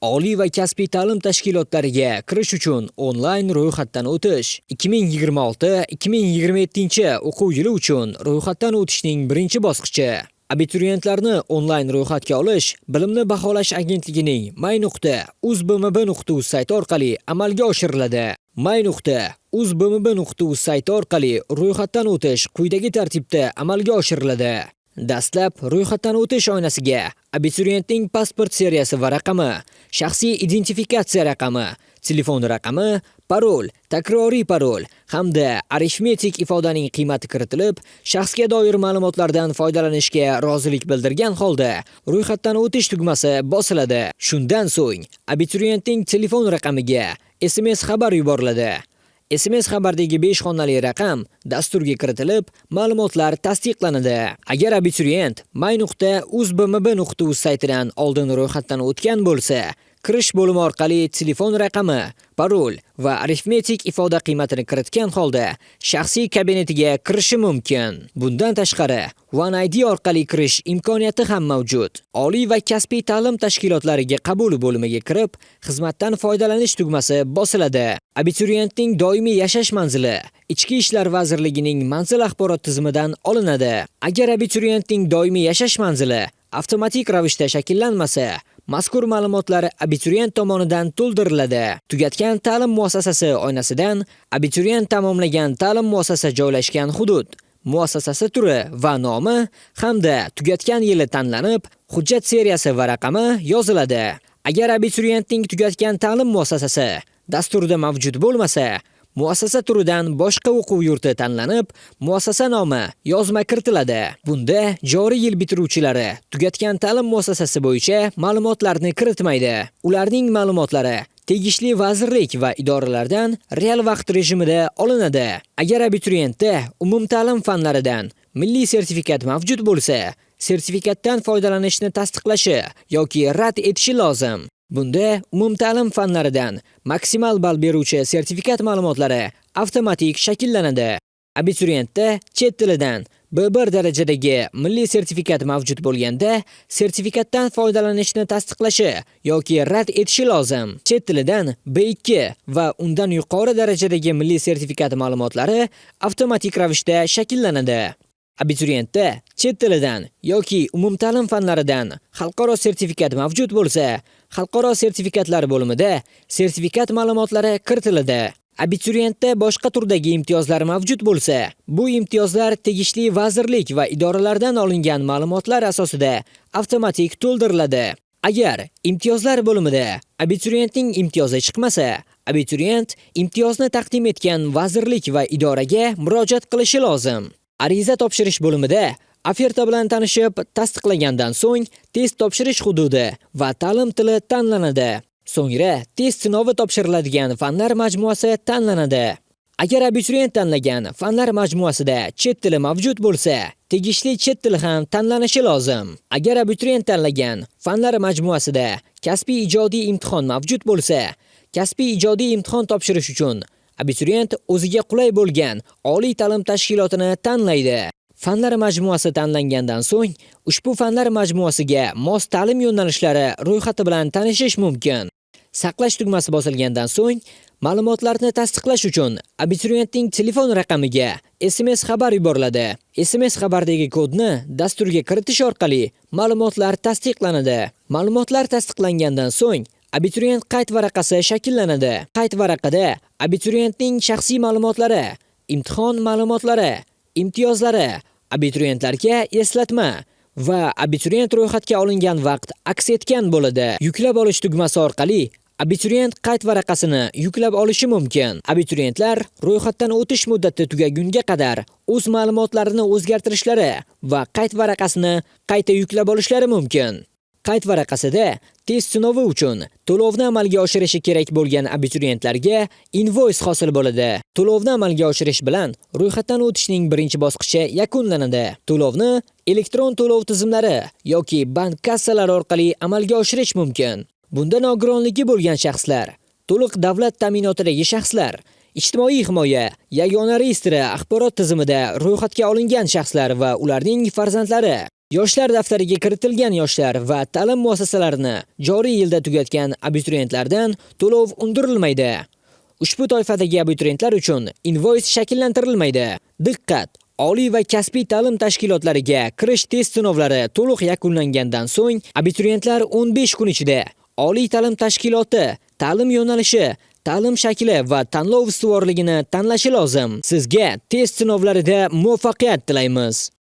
Oliy va kasbiy ta'lim tashkilotlariga kirish uchun onlayn ro'yxatdan o'tish. 2026-2027 o'quv yili uchun ro'yxatdan o'tishning birinchi bosqichi. Abituriyentlarni onlayn ro'yxatga olish Bilimni baholash agentligining my.uzbmb.uz sayti orqali amalga oshiriladi. my.uzbmb.uz sayti orqali ro'yxatdan o'tish quyidagi tartibda amalga oshiriladi. Dastlab ro'yxatdan o'tish oynasiga abituriyentning pasport seriyasi va raqami, shaxsiy identifikatsiya raqami, telefon raqami, parol, takroriy parol hamda arifmetik ifodaning qiymati kiritilib, shaxsga doir ma'lumotlardan foydalanishga rozilik bildirgan holda ro'yxatdan o'tish tugmasi bosiladi. Shundan so'ng abituriyentning telefon raqamiga SMS xabar yuboriladi. SMS xabardagi 5 xonali raqam dasturga kiritilib, ma'lumotlar tasdiqlanadi. Agar abituriyent my.uzbmb.uz saytidan oldin ro'yxatdan o'tgan bo'lsa, kirish bo'limi orqali telefon raqami, parol va arifmetik ifoda qiymatini kiritgan holda shaxsiy kabinetiga kirishi mumkin. Bundan tashqari, One ID orqali kirish imkoniyati ham mavjud. Oliy va kasbiy ta'lim tashkilotlariga qabul bo'limiga kirib, xizmatdan foydalanish tugmasi bosiladi. Abituriyentning doimiy yashash manzili Ichki ishlar vazirligining manzil axborot tizimidan olinadi. Agar abituriyentning doimiy yashash manzili avtomatik ravishda shakllanmasa, mazkur ma'lumotlar abituriyent tomonidan to'ldiriladi. Tugatgan ta'lim muassasasi oynasidan abituriyent tamomlagan ta'lim muassasa joylashgan hudud, muassasasi turi va nomi hamda tugatgan yili tanlanib, hujjat seriyasi va raqami yoziladi. Agar abituriyentning tugatgan ta'lim muassasasi dasturda mavjud bo'lmasa, muassasa turidan boshqa o'quv yurti tanlanib, muassasa nomi yozma kiritiladi. Bunda joriy yil bitiruvchilari tugatgan ta'lim muassasasi bo'yicha ma'lumotlarni kiritmaydi. Ularning ma'lumotlari tegishli vazirlik va idoralardan real vaqt rejimida olinadi. Agar abituriyentda umumta'lim fanlaridan milliy sertifikat mavjud bo'lsa, sertifikatdan foydalanishni tasdiqlashi yoki rad etishi lozim. Bunda umumta'lim fanlaridan maksimal ball beruvchi sertifikat ma'lumotlari avtomatik shakllanadi. Abituriyentda chet tilidan B1 darajadagi milliy sertifikat mavjud bo'lganda, sertifikatdan foydalanishni tasdiqlashi yoki rad etishi lozim. Chet tilidan B2 va undan yuqori darajadagi milliy sertifikat ma'lumotlari avtomatik ravishda shakllanadi. Abituriyentda chet tilidan yoki umumta'lim fanlaridan xalqaro sertifikat mavjud bo'lsa, xalqaro sertifikatlar bo'limida sertifikat ma'lumotlari kiritiladi. Abituriyentda boshqa turdagi imtiyozlar mavjud bo'lsa, bu imtiyozlar tegishli vazirlik va idoralardan olingan ma'lumotlar asosida avtomatik to'ldiriladi. Agar imtiyozlar bo'limida abituriyentning imtiyozi chiqmasa, abituriyent imtiyozni taqdim etgan vazirlik va idoraga murojaat qilishi lozim. Ariza topshirish bo'limida oferta bilan tanishib, tasdiqlagandan so'ng test topshirish hududi va ta'lim tili tanlanadi. So'ngra test sinovi topshiriladigan fanlar majmuasi tanlanadi. Agar abituriyent tanlagan fanlar majmuasida chet tili mavjud bo'lsa, tegishli chet tili ham tanlanishi lozim. Agar abituriyent tanlagan fanlar majmuasida kasbiy ijodiy imtihon mavjud bo'lsa, kasbiy ijodiy imtihon topshirish uchun abituriyent o'ziga qulay bo'lgan oliy ta'lim tashkilotini tanlaydi. Fanlar majmuasi tanlangandan so'ng, ushbu fanlar majmuasiga mos ta'lim yo'nalishlari ro'yxati bilan tanishish mumkin. Saqlash tugmasi bosilgandan so'ng, ma'lumotlarni tasdiqlash uchun abituriyentning telefon raqamiga SMS xabar yuboriladi. SMS xabardagi kodni dasturga kiritish orqali ma'lumotlar tasdiqlanadi. Ma'lumotlar tasdiqlangandan so'ng abituriyent qayd varaqasi shakllanadi. Qayd varaqada abituriyentning shaxsiy ma'lumotlari, imtihon ma'lumotlari, imtiyozlari, abituriyentlarga eslatma va abituriyent ro'yxatga olingan vaqt aks etgan bo'ladi. Yuklab olish tugmasi orqali abituriyent qayd varaqasini yuklab olishi mumkin. Abituriyentlar ro'yxatdan o'tish muddati tugagunga qadar o'z ma'lumotlarini o'zgartirishlari va qayd varaqasini qayta yuklab olishlari mumkin. Qayd varaqasida test sinovi uchun to'lovni amalga oshirishi kerak bo'lgan abituriyentlarga invoys hosil bo'ladi. To'lovni amalga oshirish bilan ro'yxatdan o'tishning birinchi bosqichi yakunlanadi. To'lovni elektron to'lov tizimlari yoki bank kassalari orqali amalga oshirish mumkin. Bunda nogironligi bo'lgan shaxslar, to'liq davlat ta'minotidagi shaxslar, ijtimoiy himoya yagona reyestri axborot tizimida ro'yxatga olingan shaxslar va ularning farzandlari. Yoshlar daftariga kiritilgan yoshlar va ta'lim muassasalarini joriy yilda tugatgan abituriyentlardan to'lov undirilmaydi. Ushbu toifadagi abituriyentlar uchun invoys shakllantirilmaydi. Diqqat! Oliy va kasbiy ta'lim tashkilotlariga kirish test sinovlari to'liq yakunlangandan so'ng abituriyentlar 15 kun ichida oliy ta'lim tashkiloti, ta'lim yo'nalishi, ta'lim shakli va tanlov ustuvorligini tanlashi lozim. Sizga test sinovlarida muvaffaqiyat tilaymiz.